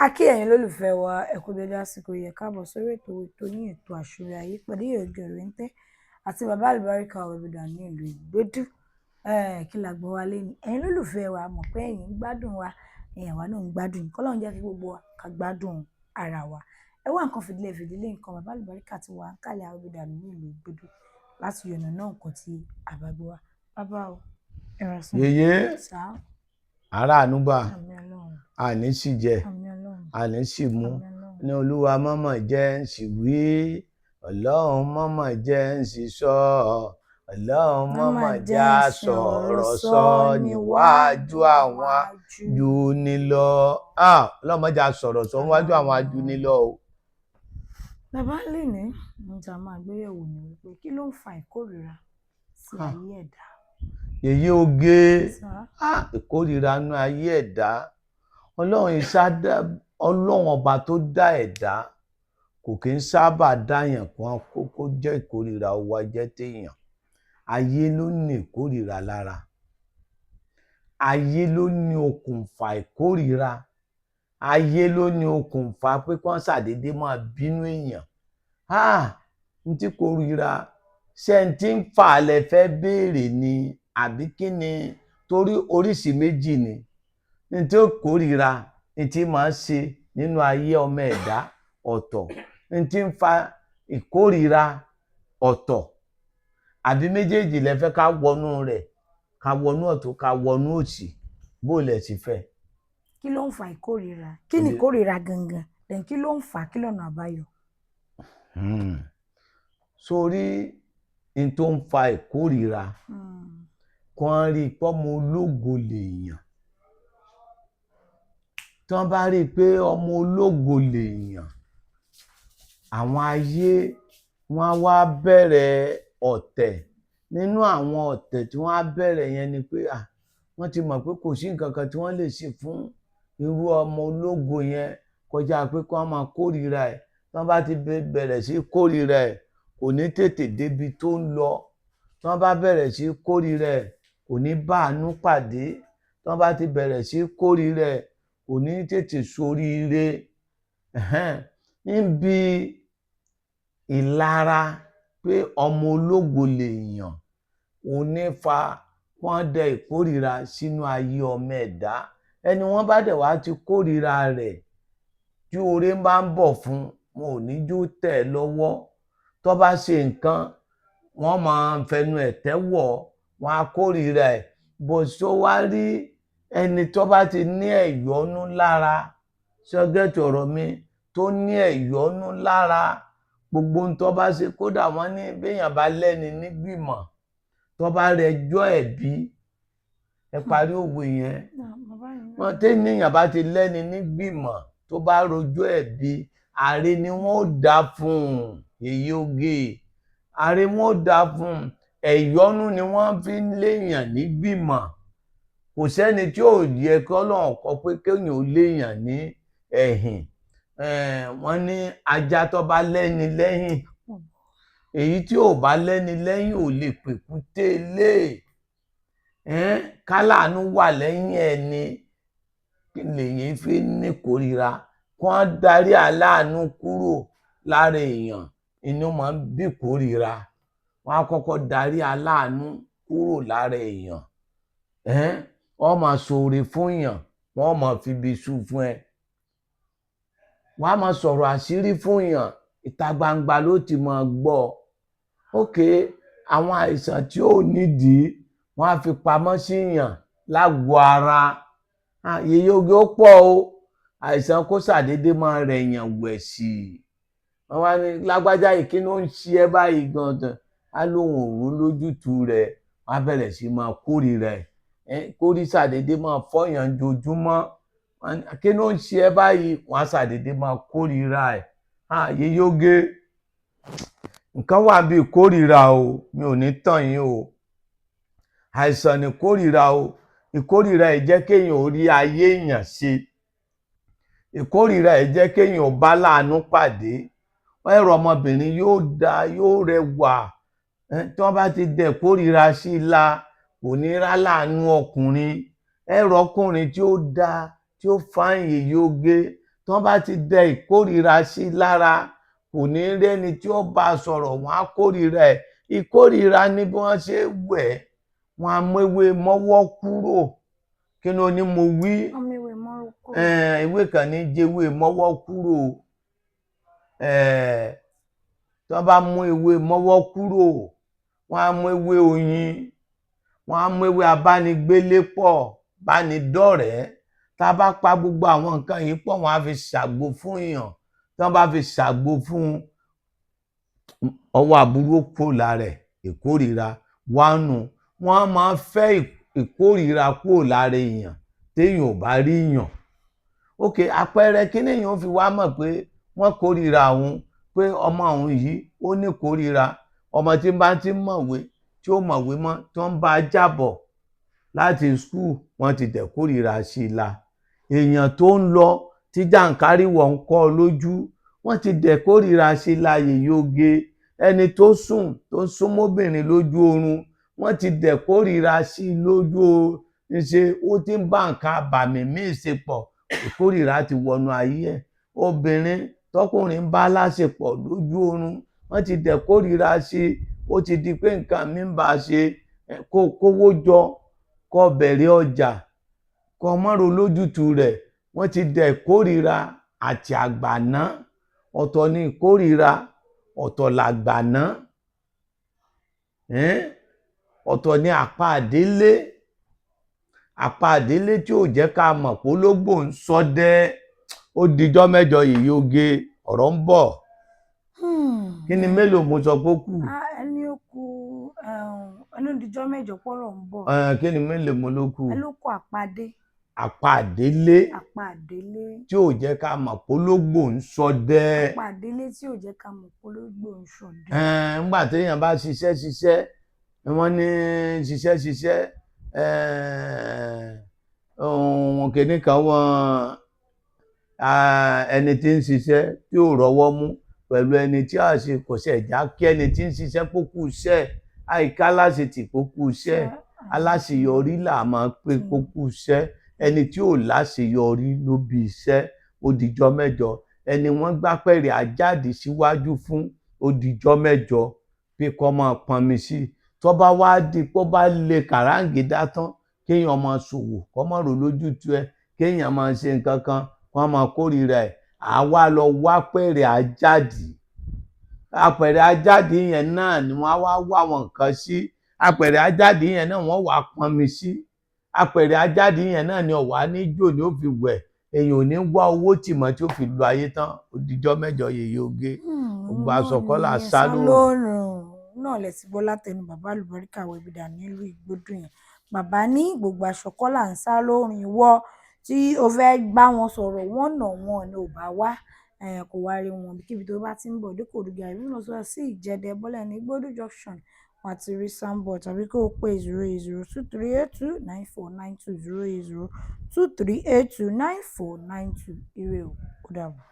A kí ẹ̀yin olólùfẹ́ wa, ẹ kú dédé àsìkò yìí, ẹ káàbọ̀ sórí ètò yín, ètò Àṣírí Ayé pẹ̀lú Yèyé Òréńtẹ́ àti bàbá àlùbáríkà Ọ̀rẹ́bìdà ní ìlú Ìgbódù. Kí la gbọ́ wa léni? Ẹ̀yin olólùfẹ́ wa, mọ̀ pé ẹ̀yin ń gbádùn wa, ẹ̀yin àwa náà ń gbádùn yín. Kọ́lọ́run jẹ́ kí gbogbo wa ká gbádùn ara wa. Ẹ wá nǹkan fìdílé fìdílé nǹkan, bàbá àlùbáríkà ti wà ń kàlẹ̀ Ọ̀rẹ́bìdà ní ìlú Ìgbódù láti yànnà náà nǹkan tí a bá gbé wá. Bàbá o, ẹ rà sàn. Yèyé Sá. aráàánú gbà. Àmín Ọlọ́run. Àní sì jẹ. Àmín Ọlọ́run. Àní sì mú. Àmín Ọlọ́run. Ní Olúwa mọ́mọ́ jẹ́ ń sì wí, Ọlọ́run mọ́mọ́ jẹ́ ń sì sọ, Ọlọ́run mọ́mọ́ jẹ́ á sọ̀rọ̀ sọ níwájú àwọn ajúnilọ. Ọlọ́run má jẹ́ á sọ̀rọ̀ sọ níwájú àwọn ajúnilọ o. Bàbá, lè ní ohun tí a máa gbéyẹ̀wò ni wípé, kí ló ń fa ìkórìíra sí ayé ẹ̀dá? Yèyé oge. Sá. Ìkórìíra inú ayé ẹ̀dá, Ọlọ́run ìsádá, Ọlọ́run ọba tó dá ẹ̀dá kò kí ń sábà dáyàn kan kó jẹ́ ìkórìíra wa jẹ́ téèyàn. Ayé ló ní ìkórìíra lára, ayé ló ní okùnfà ìkórìíra, ayé ló ní okùnfà pé kí wọ́n ṣàdédé máa bínú èèyàn. N tí kórìíra ṣé n tí ń fà á lẹ fẹ́ béèrè ni àbí kí ni? Torí oríṣìí méjì ni n tí ó kórìíra, n tí máa ń ṣe nínú ayé ọmọ ẹ̀dá ọ̀tọ̀, n tí ń fa ìkórìíra ọ̀tọ̀. Àbí méjèèjì lẹ fẹ́ ká wọnú rẹ̀, ká wọnú ọ̀tún, ká wọnú òsì, bó lẹ sì fẹ́? Kí ló ń fa ìkórìíra? Kí ni ìkórìíra gangan? Then kí ló ń fà á? Kí lọ̀nà àbáyọ? Sórí n tó ń fa ìkórìíra, kàn rí i pọ́mọ ológo lèèyàn. Tí wọ́n bá rí i pé ọmọ ológo lèèyàn, àwọn ayé wọ́n á wá bẹ̀rẹ̀ ọ̀tẹ̀. Nínú àwọn ọ̀tẹ̀ tí wọ́n á bẹ̀rẹ̀ yẹn ni pé wọ́n ti mọ̀ pé kò sí nǹkan kan tí wọ́n lè ṣe fún irú ọmọ ológo yẹn kọjá pé kí wọ́n máa kórìíra ẹ̀. Tí wọ́n bá ti bẹ̀rẹ̀ sí kórìíra ẹ̀, kò ní tètè débi tó ń lọ. Tí wọ́n bá bẹ̀rẹ̀ sí kórìíra ẹ̀, kò ní bá àánú pàdé. Tí wọ́n bá ti bẹ̀rẹ̀ sí kórìíra ẹ̀, kò ní tètè ṣoríire. Níbi ìlara pé ọmọ ológo lèèyàn, òun ní fa wọ́n dẹ ìkórìíra sínú ayé ọmọ ẹ̀dá. Ẹni wọ́n bá dẹ̀ wá ti kórìíra rẹ̀, tí oore bá ń bọ̀ fún, wọn ò ní jó tẹ̀ ẹ́ lọ́wọ́. Tó bá ṣe nǹkan, wọ́n máa fẹnu ẹ̀tẹ́ wọ̀, wọ́n á kórìíra ẹ̀. Bó ṣó wá rí ẹni tó bá ti ní ẹ̀yọ́nú lára, ṣọ́gẹ́tì ọ̀rọ̀ mi, tó ní ẹ̀yọ́nú lára, gbogbo ohun tó bá ṣe, kódà wọ́n ní béèyàn bá lẹ́ni nígbìmọ̀, tó bá rẹjọ́ ẹ̀bí, ẹ parí òwe yẹn. Wọ́n téèyàn bá ti lẹ́ni nígbìmọ̀, tó bá rojọ́ ẹ̀bí, àre ni wọ́n ó dá fún un. Èyí oge, àre wọ́n ó dá fún un. Ẹ̀yọ́nú ni wọ́n fi ń léèyàn nígbìmọ̀. Kò sẹ́ni tí ò yẹ kí Ọlọ́run kọ pé kéèyàn ó léèyàn ní ẹ̀yìn. Wọ́n ní ajá tó bá lẹ́ni lẹ́yìn, èyí tí ò bá lẹ́ni lẹ́yìn ò lè pèkúté lé. Káláàánú wà lẹ́yìn ẹni lèyìn fi ní kórìíra. Kí wọ́n darí aláàánú kúrò lára èèyàn, inú máa ń bí kórìíra. Wọ́n á kọ́kọ́ darí aláàánú kúrò lára èèyàn. Wọ́n máa ṣoore fún èèyàn, wọ́n máa fi ibi ṣu fún ẹ. Wọ́n á máa sọ̀rọ̀ àṣírí fún èèyàn, ìta gbangba ló ti máa gbọ́. Ókè àwọn àìsàn tí ò nídìí, wọ́n á fi pamọ́ sí èèyàn lágọ̀ọ́ ara. Yèyé oge, ó pọ̀ o. Àìsàn kó ṣàdédé máa rẹ̀yàn wẹ̀sì. Wọ́n wá ní, "Lágbájá yìí, kí ló ń ṣe ẹ́ báyìí gan-an?" Á lóun ò rún lójútùú rẹ̀. Wọ́n á bẹ̀rẹ̀ sí máa kórìíra ẹ̀. Kórí ṣàdédé máa fọ́yàn jojúmọ́, "Kí ló ń ṣe ẹ́ báyìí?" Wọ́n á ṣàdédé máa kórìíra ẹ̀. Yèyé oge, nǹkan wà bí ìkórìíra o, mi ò ní tàn yín o. Àìsàn ní kórìíra o. Ìkórìíra ẹ̀ jẹ́ kéèyàn ó rí ayé èèyàn ṣe. Ìkórìíra ẹ̀ jẹ́ kéèyàn ó bá láàánú pàdé. Ẹ̀rọ ọmọbìnrin yóò dáa, yóò rẹwà, tí wọ́n bá ti dẹ̀ kórìíra sí i la, kò ní rá láàánú ọkùnrin. Ẹ̀rọ ọkùnrin tí ó dáa, tí ó fine, yèyé oge, Tí wọ́n bá ti dẹ ìkórìíra sí i lára, kò ní rẹ́ni tí ó bá a sọ̀rọ̀, wọ́n á kórìíra ẹ̀. Ìkórìíra ní bí wọ́n ṣe wẹ̀ ẹ́, wọ́n á méwé mọ́wọ́ kúrò. Kí ló ní mo wí? Wọ́n méwé mọ́wọ́ kúrò. Ewé kan ní jẹ́wé mọ́wọ́ kúrò. Tí wọ́n bá mú ewé mọ́wọ́ kúrò, wọ́n á mú ewé oyin, wọ́n á mú ewé abánigbélé pọ̀, bánidọ́rẹ̀ẹ́. Tá a bá pa gbogbo àwọn nǹkan yìí pọ̀, wọ́n á fi ṣàgbo fún èèyàn. Tí wọ́n bá fi ṣàgbo fún un, ọwọ́ aburú ó kúrò lára ẹ̀. Ìkórìíra wánu, wọ́n máa ń fẹ́ ìkórìíra kúrò lára èèyàn téèyàn ò bá rí yàn. Ok, àpẹẹrẹ kí ni èèyàn fi wá mọ̀ pé wọ́n kórìíra òun, pé ọmọ òun yìí ó ní kórìíra? Ọmọ tí bá ti ń mọ̀wé, tí ó mọ̀wé mọ́, tí wọ́n ń bá a jábọ̀ láti school, wọ́n ti dẹ̀ kórìíra sí i la. Èèyàn tó ń lọ tí jàǹkáríwọ̀ ń kọ́ lójú, wọ́n ti dẹ̀ kórìíra sí i la. Yèyé oge, ẹni tó sùn tó ń súnmọ́bìnrin lójú oorun, wọ́n ti dẹ̀ kórìíra sí i lójú oorun, ṣe ó ti ń bá nǹkan abàmì míì ṣe pọ̀, ìkórìíra ti wọnú ayé ẹ̀. Obìnrin tọkùnrin ń bá láṣepọ̀ lójú oorun, wọ́n ti dẹ̀ kórìíra sí i, ó ti di pé nǹkan mi ń bá a ṣe. Kó kówó jọ, kó bẹ̀rẹ̀ ọjà, kó mọ́rò lójútùú rẹ̀, wọ́n ti dẹ̀ kórìíra àti àgbàná. Ọ̀tọ̀ ni ìkórìíra, ọ̀tọ̀ làgbàná, ọ̀tọ̀ ni àpá àdélé. Àpá àdélé tí ò jẹ́ ká mọ̀ pé ológbò ń ṣọdẹ. Ó dijọ́ mẹ́jọ, yìí oge, ọ̀rọ̀ ń bọ̀. Kí ni mélòó mo sọ pé ó kù? Ẹni ó kù, ẹni ó dijọ́ mẹ́jọ pọ̀rọ̀ ń bọ̀. Kí ni mélòó mo ló kù? Ẹ ló kọ àpàdé. Àpá àdélé. Àpá àdélé. Tí ò jẹ́ ká mọ̀ pé ológbò ń ṣọdẹ. Àpá àdélé tí ò jẹ́ ká mọ̀ pé ológbò ń ṣọdẹ. Ńgbà téèyàn bá ṣiṣẹ́ ṣiṣẹ́, wọ́n ní ṣiṣẹ́ ṣiṣẹ́, ohun kìíní kan, wọ́n ẹni tí ń ṣiṣẹ́ tí ò rọ́wọ́ mú pẹ̀lú ẹni tí a ṣe kò ṣe ẹ̀já kí ẹni tí ń ṣiṣẹ́ kó kú iṣẹ́, àìká láṣetì kó kú iṣẹ́, aláṣeyọrí là máa pé kó kú iṣẹ́. Ẹni tí ò láṣeyọrí ló bí iṣẹ́. Ó dijọ́ mẹ́jọ. Ẹni wọ́n gbá pẹ̀rẹ̀ ajáde síwájú fún, ó dijọ́ mẹ́jọ pé kó máa pọnmi sí i. Tó bá wá di pé ó bá lè kàráǹgídá tán, kéèyàn máa ṣòwò, kó má rò lójútu ẹ, kéèyàn máa ṣe nǹkan kan, kó máa kórìíra ẹ̀, àwa lọ wá pẹ̀rẹ̀ ajáde. Apẹ̀rẹ̀ ajáde yẹn náà ni wọ́n á wá wá àwọn nǹkan sí. Apẹ̀rẹ̀ ajáde yẹn náà wọ́n wàá pọnmi sí. Apẹ̀rẹ̀ ajáde yẹn náà ni ọ̀wá ní jò ní ó fi wẹ̀. Èèyàn ò ní wá owó tìmọ̀ tí ó fi lu ayé tán. Ó dijọ́ mẹ́jọ, yèyé oge. Gbogbo aṣọ kọ́ là sá lóòrùn. Náà lẹ ti gbọ́ látẹnu bàbá àlùbáríkà Wẹ̀bìdà nílùú Ìgbódù yẹn. Bàbá ní gbogbo aṣọ kọ́ là ń sá lóòrùn. Ìwọ tí o fẹ́ bá wọn sọ̀rọ̀ wọ́n nà wọ́n ní ò bá wá, kò wá rí wọn. Kíbi tó bá ti ń bọ̀ dípò Òdùgà ìlú náà sọ sí Ìjẹ̀dẹ̀ bọ́lẹ̀ ní Ìgbódù junction, wàá ti rí signboard, tàbí kó o pè 08023829492, 08023829492. Ire o, ó dàbọ̀.